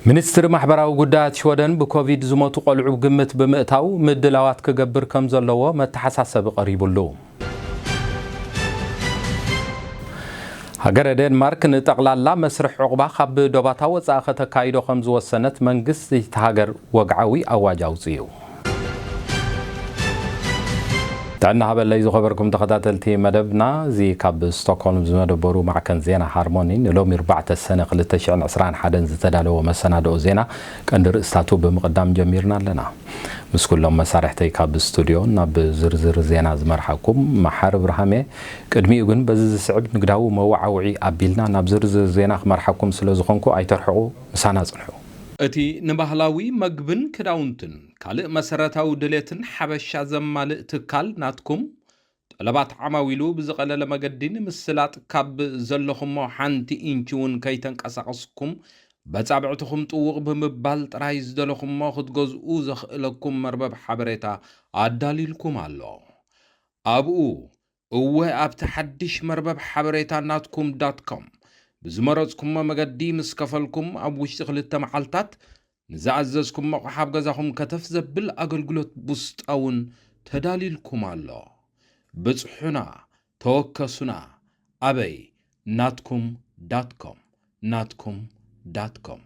ሚኒስትሪ ማሕበራዊ ጉዳያት ሽወደን ብኮቪድ ዝሞቱ ቆልዑ ግምት ብምእታው ምድላዋት ክገብር ከም ዘለዎ መተሓሳሰቢ ቀሪቡሉ። ሃገረ ዴንማርክ ንጠቕላላ መስርሕ ዑቕባ ካብ ዶባታ ወጻኢ ከተካይዶ ከም ዝወሰነት መንግስቲ እቲ ሃገር ወግዓዊ ኣዋጅ ኣውጺኡ። ጥዕና ሃበለይ ዝኸበርኩም ተኸታተልቲ መደብና፣ እዚ ካብ ስቶክሆልም ዝመደበሩ ማዕከን ዜና ሃርሞኒ ንሎሚ ኣርባዕተ ሰነ ክልተ ሽሕን ዕስራን ሓደን ዝተዳለወ መሰናድኦ ዜና ቀንዲ ርእስታቱ ብምቕዳም ጀሚርና ኣለና። ምስ ኩሎም መሳርሕተይ ካብ ስቱድዮ ናብ ዝርዝር ዜና ዝመርሓኩም መሓር እብርሃም እየ። ቅድሚኡ ግን በዚ ዝስዕብ ንግዳዊ መወዓውዒ ኣቢልና ናብ ዝርዝር ዜና ክመርሓኩም ስለ ዝኾንኩ ኣይተርሕቑ፣ ምሳና ጽንሑ። እቲ ንባህላዊ መግብን ክዳውንትን ካልእ መሰረታዊ ድሌትን ሓበሻ ዘማልእ ትካል ናትኩም፣ ጠለባት ዓማዊሉ ብዝቐለለ መገዲ ንምስላጥ ካብ ዘለኹሞ ሓንቲ ኢንች እውን ከይተንቀሳቐስኩም በጻብዕትኹም ጥውቕ ብምባል ጥራይ ዝደለኹሞ ክትገዝኡ ዘኽእለኩም መርበብ ሓበሬታ ኣዳልዩልኩም ኣሎ። ኣብኡ፣ እወ፣ ኣብቲ ሓድሽ መርበብ ሓበሬታ ናትኩም ዳት ኮም ብዝመረጽኩሞ መገዲ ምስ ከፈልኩም፣ ኣብ ውሽጢ ክልተ መዓልታት ንዝኣዘዝኩሞ ኣቕሓ ኣብ ገዛኹም ከተፍ ዘብል ኣገልግሎት ቡስጣ እውን ተዳልዩልኩም ኣሎ። ብጽሑና፣ ተወከሱና። ኣበይ? ናትኩም ዳት ኮም፣ ናትኩም ዳት ኮም።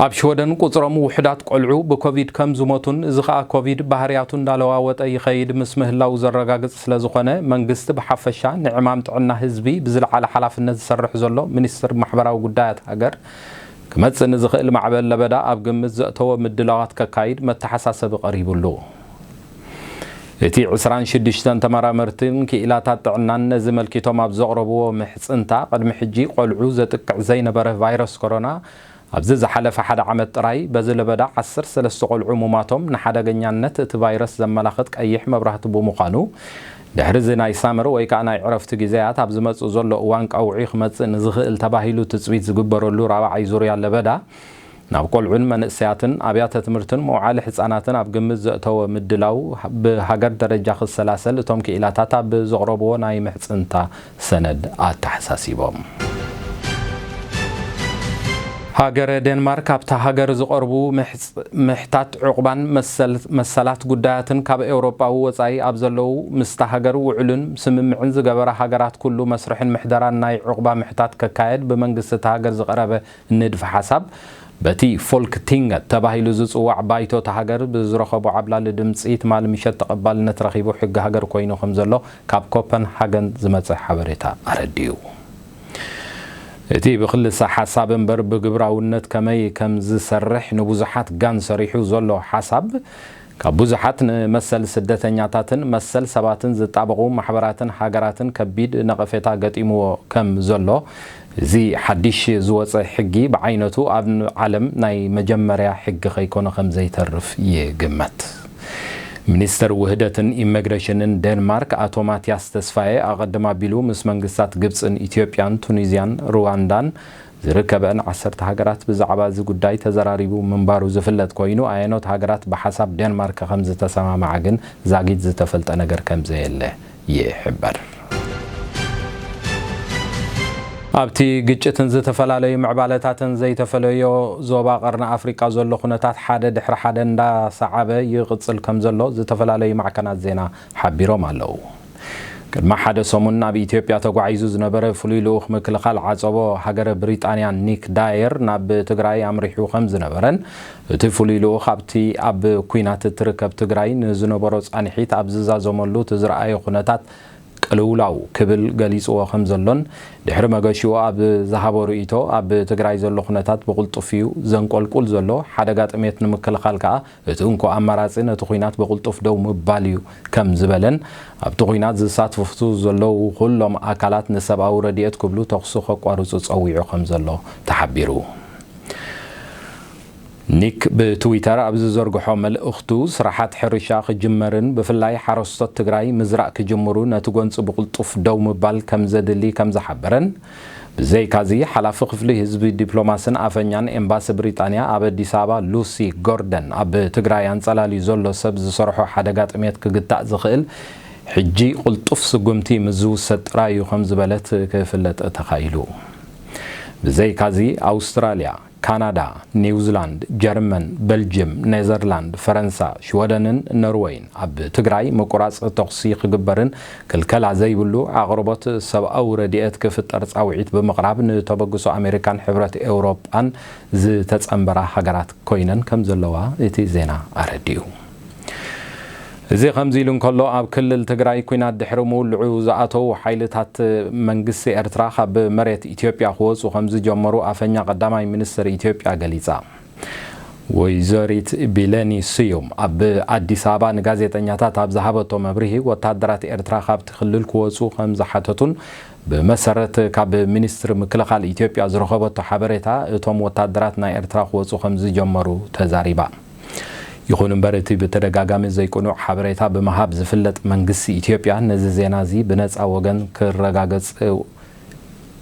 ኣብ ሽወደን ቁጽሮም ውሑዳት ቆልዑ ብኮቪድ ከም ዝሞቱን እዚ ኸኣ ኮቪድ ባህርያቱ እንዳለዋወጠ ይኸይድ ምስ ምህላው ዘረጋግጽ ስለ ዝኾነ፣ መንግስቲ ብሓፈሻ ንዕማም ጥዕና ህዝቢ ብዝለዓለ ሓላፍነት ዝሰርሕ ዘሎ ሚኒስትር ማሕበራዊ ጉዳያት ሃገር፣ ክመጽእ ንዝኽእል ማዕበል ለበዳ ኣብ ግምት ዘእተወ ምድላዋት ከካይድ መተሓሳሰቢ ቀሪቡሉ። እቲ ዕስራን ሽዱሽተን ተመራመርትን ክኢላታት ጥዕናን ነዚ መልኪቶም ኣብ ዘቕረብዎ ምሕጽንታ፣ ቅድሚ ሕጂ ቆልዑ ዘጥቅዕ ዘይነበረ ቫይረስ ኮሮና፣ ኣብዚ ዝሓለፈ ሓደ ዓመት ጥራይ በዚ ለበዳ ዓሰርተ ሰለስተ ቆልዑ ሙማቶም ንሓደገኛነት እቲ ቫይረስ ዘመላኽት ቀይሕ መብራህቲ ብምዃኑ፣ ድሕሪ እዚ ናይ ሳመር ወይ ከኣ ናይ ዕረፍቲ ግዜያት ኣብ ዝመጽእ ዘሎ እዋን ቀውዒ ክመጽእ ንዝኽእል ተባሂሉ ትጽቢት ዝግበረሉ ራብዓይ ዙርያ ለበዳ፣ ናብ ቆልዑን መንእሰያትን ኣብያተ ትምህርትን መውዓሊ ሕጻናትን ኣብ ግምት ዘእተወ ምድላው ብሃገር ደረጃ ክሰላሰል እቶም ክኢላታት ኣብ ዘቕረብዎ ናይ ምሕጽንታ ሰነድ ኣተሓሳሲቦም። ሃገረ ዴንማርክ ኣብታ ሃገር ዝቐርቡ ምሕጽ-፣ ምሕታት ዑቕባን መሰል-፣ መሰላት ጉዳያትን ካብ ኤውሮጳዊ ወጻኢ ኣብ ዘለዉ ምስታ ሃገር ውዕልን ስምምዕን ዝገበራ ሃገራት ኩሉ መስርሕን ምሕደራን ናይ ዑቕባ ምሕታት ከካየድ ብመንግስቲ እታ ሃገር ዝቐረበ ንድፊ ሓሳብ በቲ ፎልክቲንገት ተባሂሉ ዝጽዋዕ ባይቶ እታ ሃገር ብዝረኸቦ ዓብላሊ ድምጺ ትማሊ ምሸት ተቐባልነት ረኺቡ ሕጊ ሃገር ኮይኑ ከም ዘሎ ካብ ኮፐንሃገን ዝመጸ ሓበሬታ ኣረዲኡ። እቲ ብክልሰ ሓሳብ እምበር ብግብራውነት ከመይ ከም ዝሰርሕ ንብዙሓት ጋን ሰሪሑ ዘሎ ሓሳብ፣ ካብ ብዙሓት ንመሰል ስደተኛታትን መሰል ሰባትን ዝጣበቑ ማሕበራትን ሃገራትን ከቢድ ነቐፌታ ገጢምዎ ከም ዘሎ፣ እዚ ሓድሽ ዝወጸ ሕጊ ብዓይነቱ ኣብ ዓለም ናይ መጀመርያ ሕጊ ከይኮነ ከም ዘይተርፍ ይግመት። ሚኒስተር ውህደትን ኢሚግሬሽንን ዴንማርክ ኣቶ ማቲያስ ተስፋዬ ኣቐድም ኣቢሉ ምስ መንግስታት ግብጽን ኢትዮጵያን ቱኒዝያን ሩዋንዳን ዝርከበአን ዓሰርተ ሃገራት ብዛዕባ እዚ ጉዳይ ተዘራሪቡ ምንባሩ ዝፍለጥ ኮይኑ፣ ኣየኖት ሃገራት ብሓሳብ ዴንማርክ ከም ዝተሰማምዓ ግን ዛጊት ዝተፈልጠ ነገር ከም ዘየለ ይሕበር። ኣብቲ ግጭትን ዝተፈላለዩ ምዕባለታትን ዘይተፈለዮ ዞባ ቀርኒ ኣፍሪቃ ዘሎ ኩነታት ሓደ ድሕሪ ሓደ እንዳሰዓበ ይቕጽል ከም ዘሎ ዝተፈላለዩ ማዕከናት ዜና ሓቢሮም ኣለዉ። ቅድሚ ሓደ ሰሙን ናብ ኢትዮጵያ ተጓዒዙ ዝነበረ ፍሉይ ልኡኽ ምክልኻል ዓጸቦ ሃገረ ብሪጣንያ ኒክ ዳየር ናብ ትግራይ ኣምሪሑ ከም ዝነበረን፣ እቲ ፍሉይ ልኡኽ ኣብቲ ኣብ ኲናት እትርከብ ትግራይ ንዝነበሮ ጻንሒት ኣብ ዝዛዘመሉ እቲ ዝረኣዮ ኩነታት ቅልውላው ክብል ገሊጽዎ ከም ዘሎን፣ ድሕሪ መገሽኡ ኣብ ዝሃቦ ርእይቶ፣ ኣብ ትግራይ ዘሎ ኩነታት ብቕልጡፍ እዩ ዘንቆልቁል ዘሎ፣ ሓደጋ ጥሜት ንምክልኻል ከኣ እቲ እንኮ ኣማራጺ ነቲ ኲናት ብቕልጡፍ ደው ምባል እዩ ከም ዝበለን፣ ኣብቲ ኲናት ዝሳተፉ ዘለዉ ኩሎም ኣካላት ንሰብኣዊ ረድኤት ክብሉ ተኹሲ ከቋርጹ ጸዊዑ ከም ዘሎ ተሓቢሩ። ኒክ ብትዊተር ኣብ ዝዘርግሖ መልእኽቱ፣ ስራሓት ሕርሻ ክጅመርን ብፍላይ ሓረስቶት ትግራይ ምዝራእ ክጅምሩ ነቲ ጎንጺ ብቕልጡፍ ደው ምባል ከም ዘድሊ ከም ዝሓበረን፣ ብዘይካዚ፣ ሓላፊ ክፍሊ ህዝቢ ዲፕሎማስን ኣፈኛን ኤምባሲ ብሪጣንያ ኣብ ኣዲስ ኣበባ ሉሲ ጎርደን፣ ኣብ ትግራይ ኣንጸላልዩ ዘሎ ሰብ ዝሰርሖ ሓደጋ ጥሜት ክግታእ ዝኽእል ሕጂ ቅልጡፍ ስጉምቲ ምስ ዝውሰድ ጥራይ እዩ ከም ዝበለት ክፍለጥ ተኻኢሉ። ብዘይካዚ ኣውስትራልያ፣ ካናዳ፣ ኒውዚላንድ፣ ጀርመን፣ በልጅየም፣ ኔዘርላንድ፣ ፈረንሳ፣ ሽወደንን ኖርወይን ኣብ ትግራይ ምቁራፅ ተኹሲ ክግበርን ክልከላ ዘይብሉ ኣቕርቦት ሰብኣዊ ረድኤት ክፍጠር ፃውዒት ብምቕራብ ንተበግሶ ኣሜሪካን ሕብረት ኤውሮጳን ዝተፀንበራ ሃገራት ኮይነን ከም ዘለዋ እቲ ዜና ኣረዲኡ። እዚ ከምዚ ኢሉ እንከሎ፣ ኣብ ክልል ትግራይ ኲናት ድሕሪ ምውልዑ ዝኣተዉ ሓይልታት መንግስቲ ኤርትራ ካብ መሬት ኢትዮጵያ ክወፁ ከም ዝጀመሩ ኣፈኛ ቀዳማይ ሚኒስትር ኢትዮጵያ ገሊጻ። ወይዘሪት ቢለኒ ስዩም ኣብ ኣዲስ ኣበባ ንጋዜጠኛታት ኣብ ዝሃበቶ መብርሂ፣ ወታደራት ኤርትራ ካብቲ ክልል ክወፁ ከም ዝሓተቱን ብመሰረት ካብ ሚኒስትሪ ምክልኻል ኢትዮጵያ ዝረኸበቶ ሓበሬታ፣ እቶም ወታደራት ናይ ኤርትራ ክወፁ ከም ዝጀመሩ ተዛሪባ። ይኹን እምበር፣ እቲ ብተደጋጋሚ ዘይቅኑዕ ሓበሬታ ብምሃብ ዝፍለጥ መንግስቲ ኢትዮጵያ፣ ነዚ ዜና እዚ ብነጻ ወገን ክረጋገጽ፣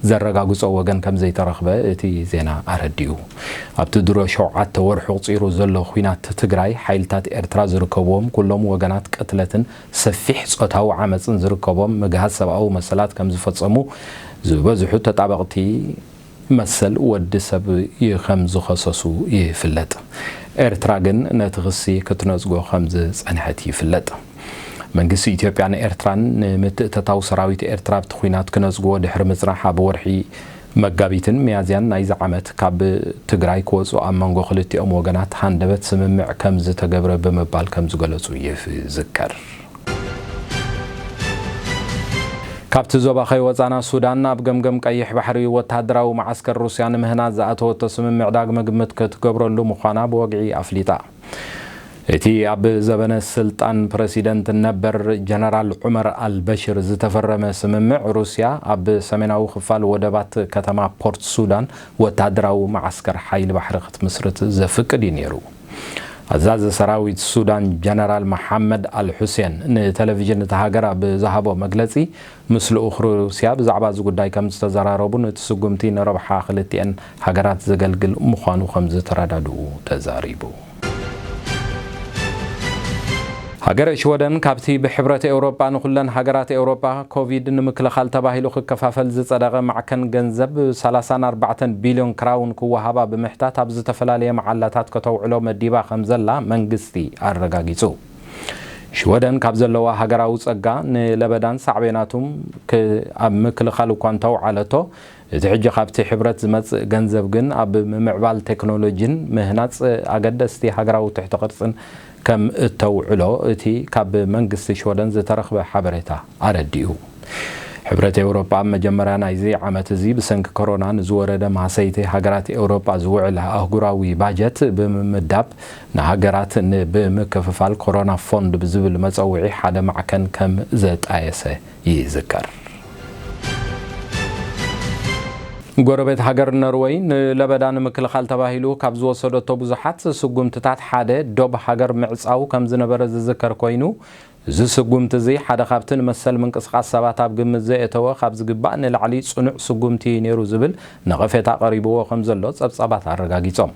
ዘረጋግጾ ወገን ከም ዘይተረኽበ እቲ ዜና ኣረዲኡ። ኣብቲ ድሮ ሸውዓተ ወርሒ ኣቑጺሩ ዘሎ ኲናት ትግራይ፣ ሓይልታት ኤርትራ ዝርከብዎም ኩሎም ወገናት ቅትለትን ሰፊሕ ጾታዊ ዓመጽን ዝርከቦም ምግሃስ ሰብኣዊ መሰላት ከም ዝፈጸሙ ዝበዝሑ ተጣበቕቲ መሰል ወዲ ሰብ ይ-፣ ከም ዝኸሰሱ ይፍለጥ። ኤርትራ ግን ነቲ ክሲ ክትነጽጎ ከም ዝጸንሐት ይፍለጥ። መንግስቲ ኢትዮጵያን ኤርትራን ንምትእትታው ሰራዊት ኤርትራ ኣብቲ ኲናት ክነጽግዎ ድሕሪ ምጽናሕ፣ ኣብ ወርሒ መጋቢትን ሚያዝያን ናይዚ ዓመት ካብ ትግራይ ክወጹ ኣብ መንጎ ክልቲኦም ወገናት ሃንደበት ስምምዕ ከም ዝተገብረ ብምባል ከም ዝገለጹ ይዝከር። ካብቲ ዞባ ከይወጻና፣ ሱዳን ኣብ ገምገም ቀይሕ ባሕሪ ወተሃደራዊ መዓስከር ሩስያ ንምህናጽ ዝኣተወቶ ስምምዕ ዳግመ ግምት ክትገብረሉ ምዃና ብወግዒ ኣፍሊጣ። እቲ ኣብ ዘበነ ስልጣን ፕረሲደንት ነበር ጀነራል ዑመር ኣልበሽር ዝተፈረመ ስምምዕ፣ ሩስያ ኣብ ሰሜናዊ ክፋል ወደባት ከተማ ፖርት ሱዳን ወተሃደራዊ መዓስከር ሓይሊ ባሕሪ ክትምስርት ዘፍቅድ እዩ ነይሩ። ኣዛዚ ሰራዊት ሱዳን ጀነራል መሓመድ ኣል ሑሴን ንቴሌቪዥን እታ ሃገር ኣብ ዝሃቦ መግለጺ፣ ምስ ልኡኽ ሩስያ ብዛዕባ እዚ ጉዳይ ከም ዝተዘራረቡን እቲ ስጉምቲ ንረብሓ ክልቲኤን ሃገራት ዘገልግል ምዃኑ ከም ዝተረዳድኡ ተዛሪቡ። ሃገረ ሽወደን ካብቲ ብሕብረት ኤውሮጳ ንኹለን ሃገራት ኤውሮጳ ኮቪድ ንምክልኻል ተባሂሉ ክከፋፈል ዝጸደቐ ማዕከን ገንዘብ ሰላሳን ኣርባዕተን ቢልዮን ክራውን ክወሃባ ብምሕታት ኣብ ዝተፈላለየ መዓላታት ከተውዕሎ መዲባ ከም ዘላ መንግስቲ ኣረጋጊጹ። ሽወደን ካብ ዘለዋ ሃገራዊ ጸጋ ንለበዳን ሳዕቤናቱም ክ-፣ ኣብ ምክልኻል እኳ እንተውዓለቶ፣ እቲ ሕጂ ካብቲ ሕብረት ዝመጽእ ገንዘብ ግን ኣብ ምምዕባል ቴክኖሎጂን ምህናጽ ኣገደስቲ ሃገራዊ ትሕቲ ቅርጽን ከም እተውዕሎ እቲ ካብ መንግስቲ ሽወደን ዝተረኽበ ሓበሬታ ኣረዲኡ። ሕብረት ኤውሮጳ ኣብ መጀመርያ ናይዚ ዓመት እዚ ብሰንኪ ኮሮና ንዝወረደ ማህሰይቲ ሃገራት ኤውሮጳ ዝውዕል ኣህጉራዊ ባጀት ብምምዳብ፣ ንሃገራት ን-፣ ብምክፍፋል ኮሮና ፎንድ ብዝብል መጸውዒ ሓደ ማዕከን ከም ዘጣየሰ ይዝከር። ጎረቤት ሃገር ኖርወይ ንለበዳ ንምክልኻል ተባሂሉ ካብ ዝወሰደቶ ብዙሓት ስጉምትታት ሓደ ዶብ ሃገር ምዕጻው ከም ዝነበረ ዝዝከር ኮይኑ፣ እዚ ስጉምቲ እዚ ሓደ ካብቲ ንመሰል ምንቅስቓስ ሰባት ኣብ ግምት ዘየእተወ፣ ካብ ዝግባእ ንላዕሊ ጽኑዕ ስጉምቲ እዩ ነይሩ ዝብል ነቐፌታ ቀሪብዎ ከም ዘሎ ጸብጻባት ኣረጋጊጾም።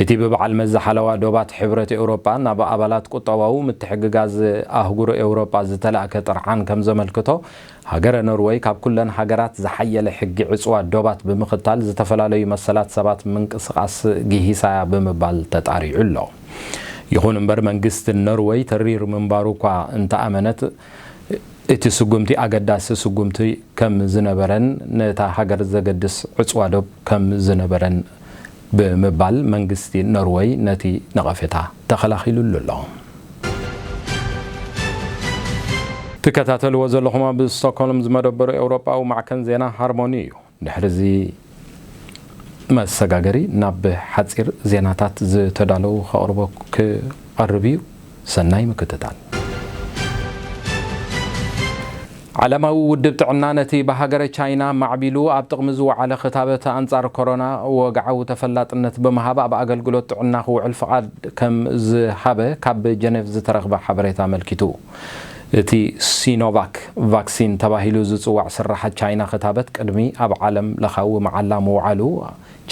እቲ ብበዓል መዚ ሓለዋ ዶባት ሕብረት ኤውሮጳ ናብ ኣባላት ቁጠባዊ ምትሕግጋዝ ኣህጉር ኤውሮጳ ዝተላእከ ጥርዓን ከም ዘመልክቶ፣ ሃገረ ኖርወይ ካብ ኩለን ሃገራት ዝሓየለ ሕጊ ዕጽዋ ዶባት ብምኽታል ዝተፈላለዩ መሰላት ሰባት ምንቅስቓስ ግሂሳ እያ ብምባል ተጣሪዑ ኣሎ። ይኹን እምበር መንግስቲ ኖርወይ ተሪር ምንባሩ እኳ እንተኣመነት፣ እቲ ስጉምቲ ኣገዳሲ ስጉምቲ ከም ዝነበረን ነታ ሃገር ዘገድስ ዕጽዋ ዶብ ከም ዝነበረን ብምባል መንግስቲ ኖርወይ ነቲ ነቐፌታ ተኸላኺሉሉ ኣሎ። ትከታተልዎ ዘለኹም ኣብ ስቶክሆልም ዝመደበሩ ኤውሮጳዊ ማዕከን ዜና ሃርሞኒ እዩ። ድሕሪ እዚ መሰጋገሪ ናብ ሓጺር ዜናታት ዝተዳለዉ ከቕርቦ ክቐርብ እዩ። ሰናይ ምክትታል። ዓለማዊ ውድብ ጥዕና ነቲ ብሃገረ ቻይና ማዕቢሉ ኣብ ጥቕሚ ዝወዓለ ክታበት ኣንጻር ኮሮና ወግዓዊ ተፈላጥነት ብምሃብ ኣብ ኣገልግሎት ጥዕና ክውዕል ፍቓድ ከም ዝሃበ ካብ ጀኔቭ ዝተረኽበ ሓበሬታ ኣመልኪቱ። እቲ ሲኖቫክ ቫክሲን ተባሂሉ ዝጽዋዕ ስራሓት ቻይና ክታበት ቅድሚ ኣብ ዓለም ለኻዊ መዓላ ምውዓሉ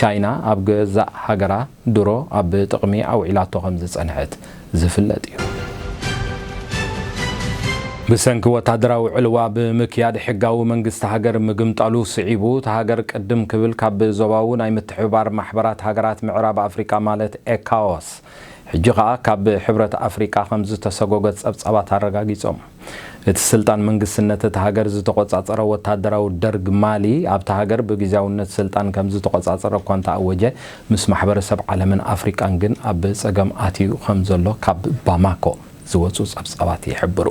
ቻይና ኣብ ገዛእ ሃገራ ድሮ ኣብ ጥቕሚ ኣውዒላቶ ከም ዝጸንሐት ዝፍለጥ እዩ። ብሰንኪ ወታደራዊ ዕልዋ ብምክያድ ሕጋዊ መንግስቲ ሃገር ምግምጣሉ ስዒቡ፣ እታ ሃገር ቅድም ክብል ካብ ዞባዊ ናይ ምትሕብባር ማሕበራት ሃገራት ምዕራብ ኣፍሪቃ ማለት ኤካዋስ፣ ሕጂ ከኣ ካብ ሕብረት ኣፍሪቃ ከም ዝተሰጎገት ጸብጻባት ኣረጋጊጾም። እቲ ስልጣን መንግስትነት እታ ሃገር ዝተቆጻጸረ ወታደራዊ ደርግ ማሊ፣ ኣብታ ሃገር ብግዝያውነት ስልጣን ከም ዝተቆጻጸረ እኳ እንተኣወጀ፣ ምስ ማሕበረሰብ ዓለምን ኣፍሪቃን ግን ኣብ ጸገም ኣትዩ ከም ዘሎ ካብ ባማኮ ዝወጹ ጸብጻባት ይሕብሩ።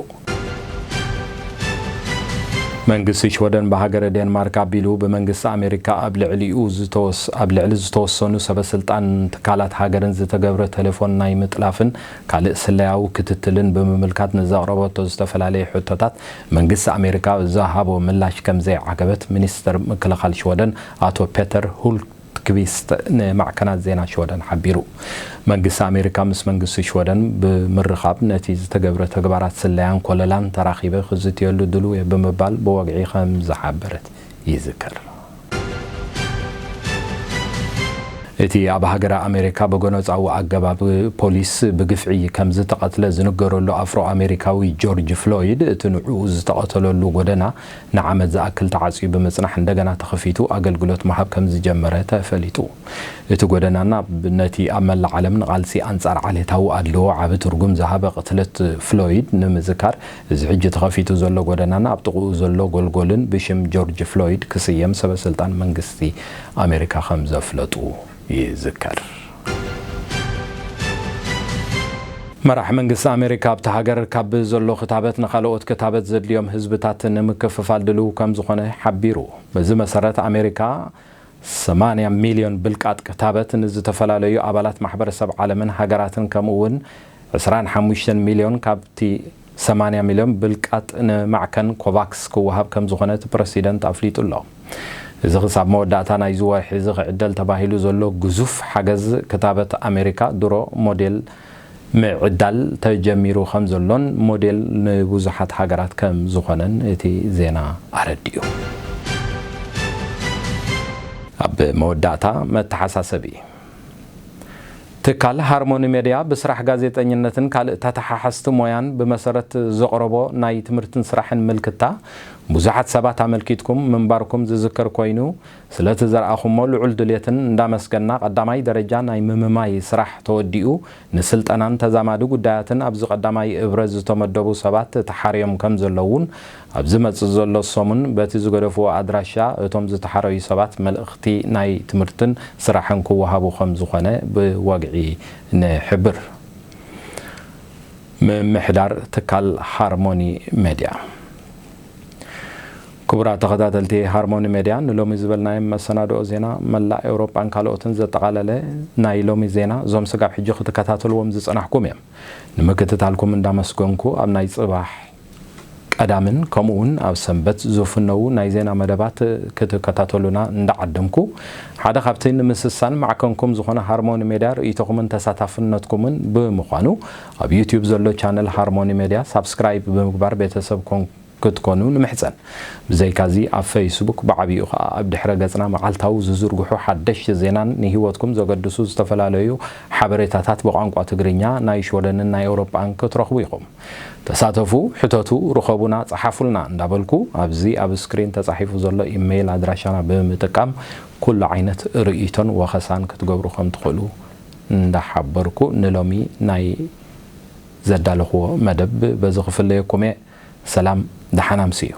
መንግስቲ ሽወደን ብሃገረ ዴንማርክ ኣቢሉ ብመንግስቲ ኣሜሪካ ኣብ ልዕሊኡ ዝተወስ-፣ ኣብ ልዕሊ ዝተወሰኑ ሰበ ስልጣን ትካላት ሃገርን ዝተገብረ ቴሌፎን ናይ ምጥላፍን ካልእ ስለያዊ ክትትልን ብምምልካት ንዘቕረበቶ ዝተፈላለየ ሕቶታት መንግስቲ ኣሜሪካ ዝሃቦ ምላሽ ከም ዘይዓገበት ሚኒስተር ምክልኻል ሽወደን ኣቶ ፔተር ሁል ክቪስት ንማዕከናት ዜና ሽወደን ሓቢሩ። መንግስቲ ኣሜሪካ ምስ መንግስቲ ሽወደን ብምርኻብ ነቲ ዝተገብረ ተግባራት ስለያን ኮለላን ተራኺበ ክዝትየሉ ድሉው እየ ብምባል ብወግዒ ከም ዝሓበረት ይዝከር። እቲ ኣብ ሃገረ ኣሜሪካ ብጎነጻዊ ኣገባብ ፖሊስ ብግፍዒ ከም ዝተቐትለ ዝንገረሉ ኣፍሮ ኣሜሪካዊ ጆርጅ ፍሎይድ፣ እቲ ንዕኡ ዝተቐተለሉ ጎደና ንዓመት ዝኣክል ተዓጽዩ ብምጽናሕ እንደገና ተኸፊቱ ኣገልግሎት ምሃብ ከም ዝጀመረ ተፈሊጡ። እቲ ጎደናና ነቲ ኣብ መላእ ዓለም ንቓልሲ ኣንጻር ዓሌታዊ ኣድልዎ ዓቢ ትርጉም ዝሃበ ቅትለት ፍሎይድ ንምዝካር፣ እዚ ሕጂ ተኸፊቱ ዘሎ ጎደናና ኣብ ጥቕኡ ዘሎ ጎልጎልን ብሽም ጆርጅ ፍሎይድ ክስየም ሰበ ስልጣን መንግስቲ ኣሜሪካ ከም ዘፍለጡ ይዝከር። መራሕ መንግስቲ ኣሜሪካ ኣብታ ሃገር ካብ ዘሎ ክታበት ንኻልኦት ክታበት ዘድልዮም ህዝብታት ንምክፍፋል ድልው ከም ዝኾነ ሓቢሩ። በዚ መሰረት ኣሜሪካ ሰማንያ ሚልዮን ብልቃጥ ክታበት ንዝተፈላለዩ ኣባላት ማሕበረሰብ ዓለምን ሃገራትን ከምኡ እውን ዕስራን ሓሙሽተን ሚልዮን ካብቲ ሰማንያ ሚልዮን ብልቃጥ ንማዕከን ኮቫክስ ክወሃብ ከም ዝኾነ እቲ ፕረሲደንት ኣፍሊጡ ኣሎ። እዚ ክሳብ መወዳእታ ናይዚ ወርሒ እዚ ክዕደል ተባሂሉ ዘሎ ግዙፍ ሓገዝ ክታበት ኣሜሪካ ድሮ ሞዴል ምዕዳል ተጀሚሩ ከም ዘሎን ሞዴል ንብዙሓት ሃገራት ከም ዝኾነን እቲ ዜና ኣረዲኡ። ኣብ መወዳእታ መተሓሳሰቢ። ትካል ሃርሞኒ ሜድያ ብስራሕ ጋዜጠኝነትን ካልእ ተተሓሓዝቲ ሞያን ብመሰረት ዘቕረቦ ናይ ትምህርትን ስራሕን ምልክታ ብዙሓት ሰባት ኣመልኪትኩም ምንባርኩም ዝዝከር ኮይኑ፣ ስለቲ ዘርኣኹሞ ልዑል ድሌትን እንዳመስገና፣ ቀዳማይ ደረጃ ናይ ምምማይ ስራሕ ተወዲኡ፣ ንስልጠናን ተዛማዲ ጉዳያትን ኣብዚ ቀዳማይ እብረ ዝተመደቡ ሰባት ተሓርዮም ከም ዘለዉን፣ ኣብ ዝመጽእ ዘሎ ሰሙን በቲ ዝገደፍዎ ኣድራሻ እቶም ዝተሓረዩ ሰባት መልእኽቲ ናይ ትምህርትን ስራሕን ክወሃቡ ከም ዝኾነ ብወግዒ ንሕብር። ምምሕዳር ትካል ሃርሞኒ ሜድያ። ክቡራት ተኸታተልቲ ሃርሞኒ ሜድያ፣ ንሎሚ ዝበልናዮም መሰናድኦ ዜና መላእ ኤውሮጳን ካልኦትን ዘጠቓለለ ናይ ሎሚ ዜና፣ እዞም ስጋብ ሕጂ ክትከታተልዎም ዝጸናሕኩም እዮም። ንምክትታልኩም እንዳመስገንኩ፣ ኣብ ናይ ጽባሕ ቀዳምን ከምኡውን ኣብ ሰንበት ዝፍነዉ ናይ ዜና መደባት ክትከታተሉና እንዳዓደምኩ፣ ሓደ ካብቲ ንምስሳን ማዕከንኩም ዝኾነ ሃርሞኒ ሜድያ ርእይቶኹምን ተሳታፍነትኩምን ብምዃኑ፣ ኣብ ዩትዩብ ዘሎ ቻነል ሃርሞኒ ሜድያ ሳብስክራይብ ብምግባር ቤተሰብ ኮን-፣ ክትኮኑ ንምሕጸን። ብዘይካዚ ኣብ ፌስቡክ ብዓቢኡ ከኣ ኣብ ድሕረ ገጽና መዓልታዊ ዝዝርግሑ ሓደሽቲ ዜናን ንህይወትኩም ዘገድሱ ዝተፈላለዩ ሓበሬታታት ብቋንቋ ትግርኛ ናይ ሽወደንን ናይ ኤውሮጳን ክትረኽቡ ኢኹም። ተሳተፉ፣ ሕተቱ፣ ርኸቡና፣ ጸሓፉልና እንዳበልኩ ኣብዚ ኣብ ስክሪን ተጻሒፉ ዘሎ ኢሜይል ኣድራሻና ብምጥቃም ኩሉ ዓይነት ርእይቶን ወኸሳን ክትገብሩ ከም ትኽእሉ እንዳሓበርኩ ንሎሚ ናይ ዘዳለኽዎ መደብ በዚ ክፍለየኩም እየ። ሰላም፣ ደሓን ኣምስዩ።